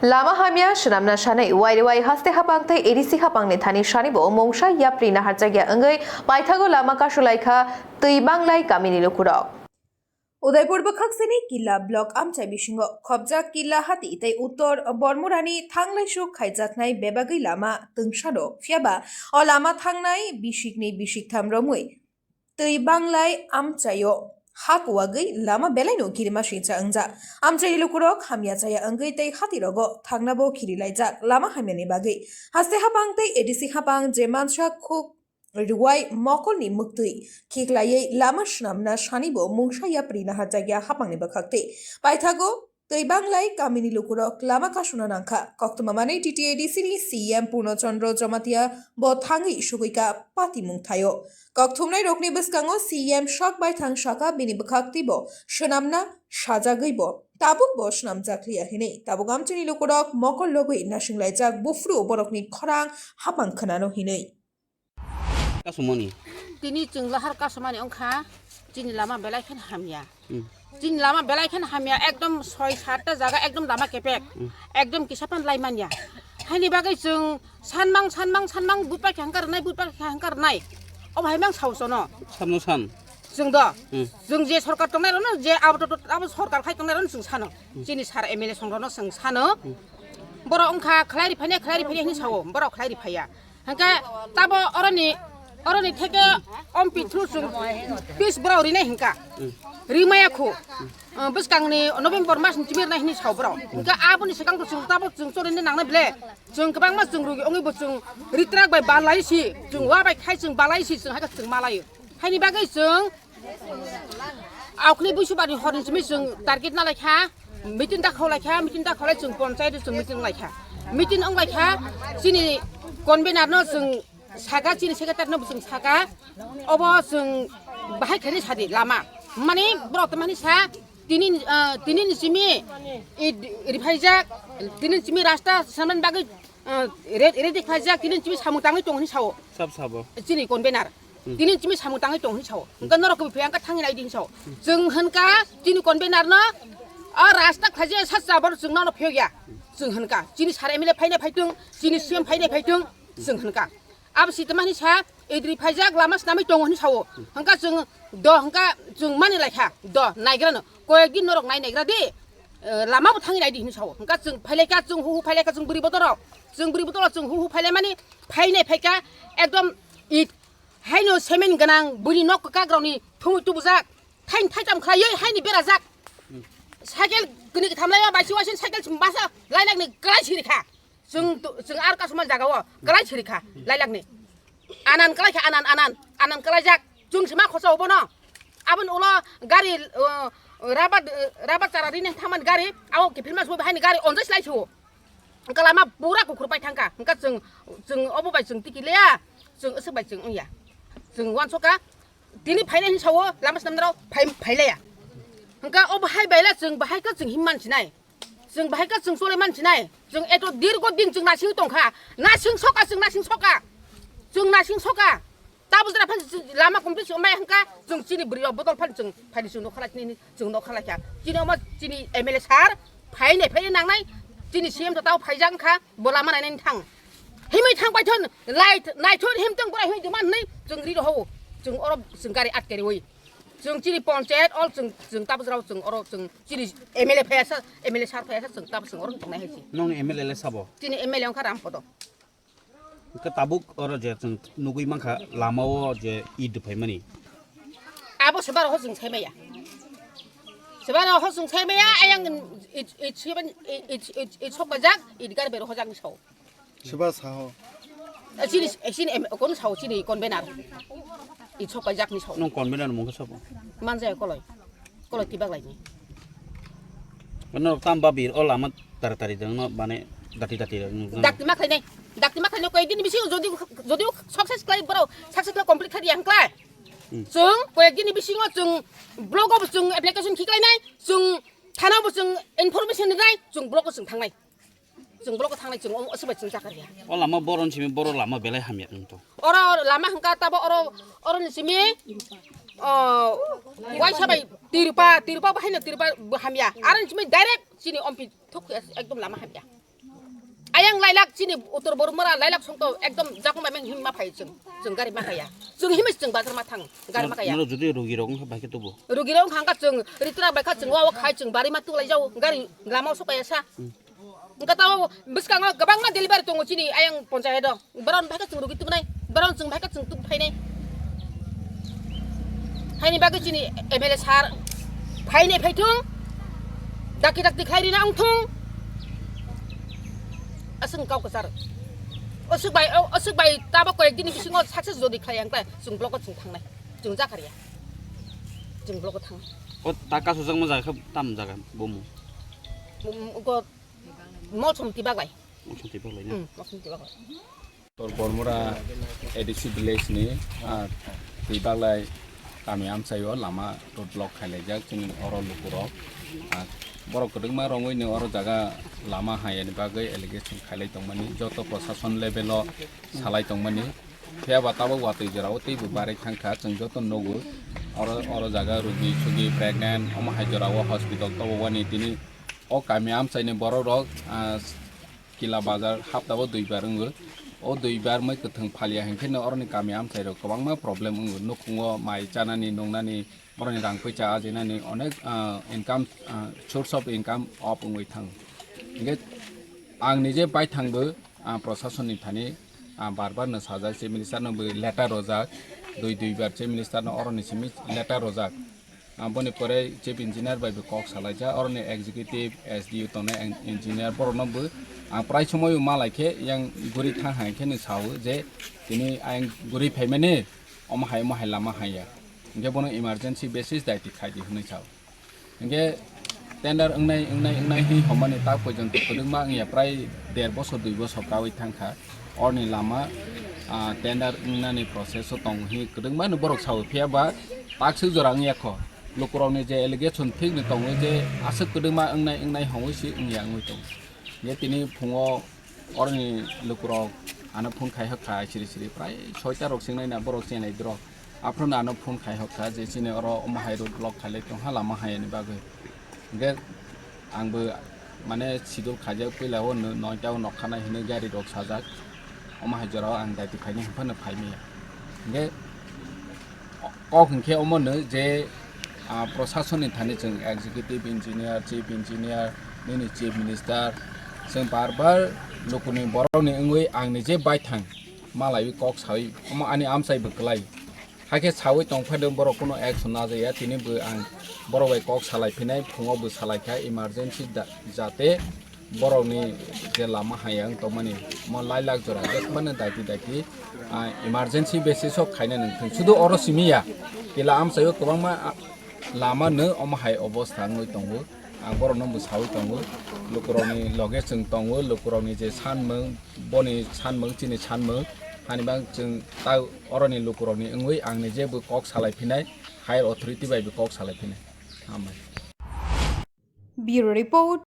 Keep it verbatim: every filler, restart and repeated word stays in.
Lama hamya swnamna sanwi wairwai haste hapang tei A D C hapangni thani sanibo mungsa yapri naharjakya wngwi paithago lama kasulaikha Twibanglai kamini lukurok. Udaipur bwkhaksini Killa block amchai bisingo khopjak Killa hati tei uttor Bormurani thanglaisuk khaijaknai bebagwi lama twngsano, phiyaba o lama thangnai bisikni bisiktham romwi Twibanglai amchaio ha kuwagwi lama belaino kirima sincha wngjak. Amchaini lukurok hamya chaya wngwi tei hatirogo thangnabo khirilaijak lama hamyani bagwi. Haste hapang tei A D C hapang je mansa khuk rwai mokolni mwktwi khiklaiwi lama swnamna sanibo mungsa yapri naharjakya hapangni bwkhaktwi. Paithago Twibanglai kamini lukurok lama kasuna nangkha. Koktwma manwi T T A D C ni C M Purno Chandra Jamatia bo thangwi sugwika patimung thaio. Kokthumnai rokni bwskango C M sok baithang saka bini bwkhaktwi bo swnamna sajagwi bo tabuk bo swnamjakliya hinwi tabuk amchaini lukurok mokol logwi nasinglaijak buphuru borokni khorang hapang khwnano hinwi. Kasumoni. Tini chwng lahar kasumani wngkha, chini lama belai kheno hamya. Hmm. Chini lama belai kheno hamya, ekdom soi satta jaga ekdom lama kepek. Hmm. Ekdom kisa phan lai manya. Haini bagwi chwng sanmang, sanmang, sanmang, bupha khe hangkar nai, bupha khe hangkar nai. O bhai mang sao sono. Samno san. Chwng do. Hmm. Chwng je sorkar tongnai rono, je abo to, to, abo sorkar khai tongnai rono chwng sano. Hmm. Chini sar M L A song rono chwng sano. Hmm. Borok wngkha khlai ri phaiya, khlai ri phaiya hinwi sao, borok khlai ri phaiya. Hingke tabo oroni, oroni theke ompi through chwng pis borok rinai hingka. Hmm. Rimaya khu. Ah, bwskangni November mas ni chimir nai hinwi sao borok. Hingke aboni swkang to chwng tabo chwng chorini nangnai ble. Chwng kwbangma chwng rugi wngwi bo chwng ritrak bai balai si, chwng wa bai khai chwng balai si, chwng hai khe chwng malai. Haini bagwi chwng Aokni buisubani horni simi chwng target na laikha, meeting da khao laikha, meeting da khao lai chwng ponchayat chwng meeting laikha. Meeting wng laikha, chini convener no chwng saka, chini secretary no chwng saka, obo chwng bahai khaini sadi lama. Mani borok tongmani sa, tini, ah, tini ni simi, i, riphaijak, tini ni simi rasta sanani bagwi, ah, re-, ready khlaijak, tini ni simi samung tangwi tongo hinwi sao. Sab sabo. Chini convener. Hmm. Tini chini samung tangwi tong hinwi sao. Hwnkhe norok kubui phiyang kha thangwi nai di hinwi sao. Chwng hwnkha chini convener no, o rasta khlaijak sat chabor chwng nono phiyok ya. Chwng hwnkha chini sar M L A phaina phaitung, chini C M phaina phaitung, chwng hwnkha. Abo si tama hinwi sa, idri phaijak lama swnamwi tongo hinwi sao. Hwnkha chwng do hwnkha chwng mani laikha, do naigrano. Koyek din norok nai naigra di, eh, lama bo thangwi nai di hinwi sao. Hwnkha chwng phailaikha, chwng hu hu phailaikha, chwng bwrwi bodorok. Chwng bwrwi bodorok chwng hu hu phailaimani phainai phaikha ekdom it Haino cement gwnang buini nok kwkakrokni thumwi tubujak, thain thaitam khlaiwi haini berajak. Cycle kwnwi kwtham laiba baisi waising cycle basa lailakni kwlai sirikha. Chwng, chwng ar kasuma jagao kwlai sirikha lailakni. Anan kwlaikha, anan, anan, anan kwlaijak. Chwng sima khosa obono. Aboni ulo gari, uh, rabar, uh, rabar chara rini thangmani gari, abo kiphilma sumui haini gari onjai slai sio. Hwnkha lama pura kukhur pai thangkha. Hwnkha chwng, chwng obo bai chwng tiki leya, chwng aswk bai chwng wngya. Chwng uansukha, tini phainai hinwi sao, lama swnamnarok phai, phaileya. Hwnkha obo hai baila chwng bahai khe chwng him mansinai. Chwng bahai khe chwng cholai mansinai. Chwng eto dirgo din chwng nasing tongkha. Nasing soka, chwng nasing soka. Chwng nasing soka. Tabuk jora phai chwng lama complete se ongmai hwnkha, chwng chini bwrwi rok bodol phai chwng phaidi chwng nokha lai chini, chwng nokha lai kha. Chini omo chini M L A sir phainai phainai nangnai, chini C M to tao phaijak wngkha, bo lama nainani thang. Himwi thang paithon, lai, naithon himtong borai himwi tongma hinwi chwng ri rohao. Chwng oro chwng gari atkeriwi. Chwng chini ponchayat all chwng, chwng tabuk jora chwng oro chwng chini M L A phaiya sa, M L A sir phaiya sa chwng tabuk chwng oro tongnai hai se. Nongni M L A le sabo? Chini M L A wngkha Rampodo. Hwnkhe tabuk oro je chwng nugwi mankha, lama-o je it rwphaimani. Abo se baro ho chwng saimaya. Se baro ho chwng saimaya, ayang it, it, it, it, it, it sokbajak, it gari bero hojakni sao. Seba saho. Eh, chini, eh, chini em, kono sao, chini convener. It sokbajakni sao. Nong convener mungkha sabo? Manjaya koloi. Koloi tibak laini. Norok tam ba bir o lama tari tari dang no bane dati dati dang no. Dakti ma khlainai. Dakti ma khlainai koyek din bisingo jodi, jodi success khlai borok success khlai complete khlai yang khlai. Hmm. Chwng koyek din bisingo chwng block o chwng application khiklainai, chwng thana bo chwng information rinai, chwng block o chwng thangnai. Chwng block o thangnai chwng o, o swbai chwng chakar ya. O lama boron simi boro lama belai hamya wng tong. Oro lama hwnkha tabo oro, oro ni simi, o, waisa bai Tirupa, Tirupa bo haino Tirupa bo hamya. Aro ni simi direct chini ompi thok ya, ekdom lama hamya. Ayang lailak chini Uttor Bormora lailak songto ekdom jakong bai him ma phai chwng. Chwng gari ma kaya. Chwng himwi chwng bazar ma thang gari ma kaya. Noro jodi rogi rok wngkha bai khe tubu. Rogi rok wngkha chwng ritra bai kha chwng wa wa khai chwng bari ma tulai jau gari lama sok kaya sa. Wngkha tao bwskango kwbangma delivery tongo chini ayang ponchayat o. Boron bai khe chwng rogi tubunai. Boron chwng bai khe chwng tub phainai. Haini bagwi chini M L A sir phainai phaithung. Dakti dakti khlai rina wngthung. Aswk kau kwchar. Aswk bai, aswk bai tabo koyek dini bisingo success jodi khlai ang khlai chwng block o chwng thangnai. Chwng jakharya. Chwng block o thang. O ta kasu jakma jaga khe tam jaga bomo. Go Mosomti baglai. Mosomti baglai na? Hmm, mosomti baglai. Uttor Bormora A D C village ni, ah, twi baglai kami amchaio lama road block khailaijak chini oro lukurok. Ah, borok kwbangma rongwi ni oro jaga lama hayani bagwi allegation khailai tongmani, joto prosason level o salai tongmani. Phiya ba tabuk watwi jorao teibo barwi thangkha, chwng joto nugo. Oro, oro jaga rugi sugi pregnant omo hai jorao hospital tobowani tini o kami amchaini borok rok, ah, Kila bazar haptao duibar wngo. O duibar mui kwthwng phalia hinkhe no oroni kami amchairok kwbangma problem wngo. Nukhungo mai chanani, nungnani, boroni rang poicha ajinani onek, ah, income, ah, source of income off wngwi thango. Hinkhe ang nije baithangbo, ah, prosasonni thani, ah, bar bar no sajak, chief minister no bo letter rojak, dui duibar chief minister no oroni simi letter rojak. Ah, boni pore chief engineer bai bo kok salaijak, oroni executive, S D O tongnai en-, engineer borokno bo ang prai somoio malai khe yang guri thang hai khe ni sao je tini ayang guri phaimani omo hai omo hai lama haiya. Hinkhe bono emergency basis daiti khaidi hwnwi sao. Hinkhe tender wngnai, wngnai, wngnai hi homani tak porjonto kwrwngma wngya prai der bosor dui bosor kawi thangkha. Orni lama, ah, tender wngnani process o tong hi kwrwngma no borok sao, phiya ba takswk jora wngya kho. Lukurokni je allegation thikni tongo je aswk kwrwngma wngnai, wngnai hongwi si wngya wngwi tongo. Je tini phungo orni lukurok ano phone khai hokha siri siri prai soita rok singnai na borok chenai drok. Aphuru no ano phone khai hokha je chini oro omo hai road block khailai tongha lama hayani bagwi. Hinkhe ang bo mane sidul khaijak puila o no-, noita o nokha nai hinwi gari rok sajak. Omo hai jorao ang daiti phaini hinphano phaimaya. Hinkhe kok hinkhe omo no je, ah, prosasonni thani chwng executive engineer, chief engineer, nini chief minister, chwng bar bar lukuni borokni wngwi ang nije baithang malaiwi kok sawi omo ani amchai bo kwlai. Hakhe sawi tongphano borok kuno action najaya, tini bo ang borok bai kok salai phinai, phungo bo salai kha emergency da-, jate borokni je lama haya wng tongmani mo lai lak jora je mano daiti daiti, ah, emergency basis o khaina nang thung. Sudu oro simi ya, kila amchaio kwbangma, ah, lama no omo hai obostha wngwi tongo. Ang borokno bo sawi tongo, lukurokni loge chwng tongo, lukurokni je sanmung, boni sanmung, chini sanmung, hani bang chwng ta oroni lukurokni wngwi ang nije bo kok salai phinai, higher authority bai bo kok salai phinai. Hambai. Bureau Report.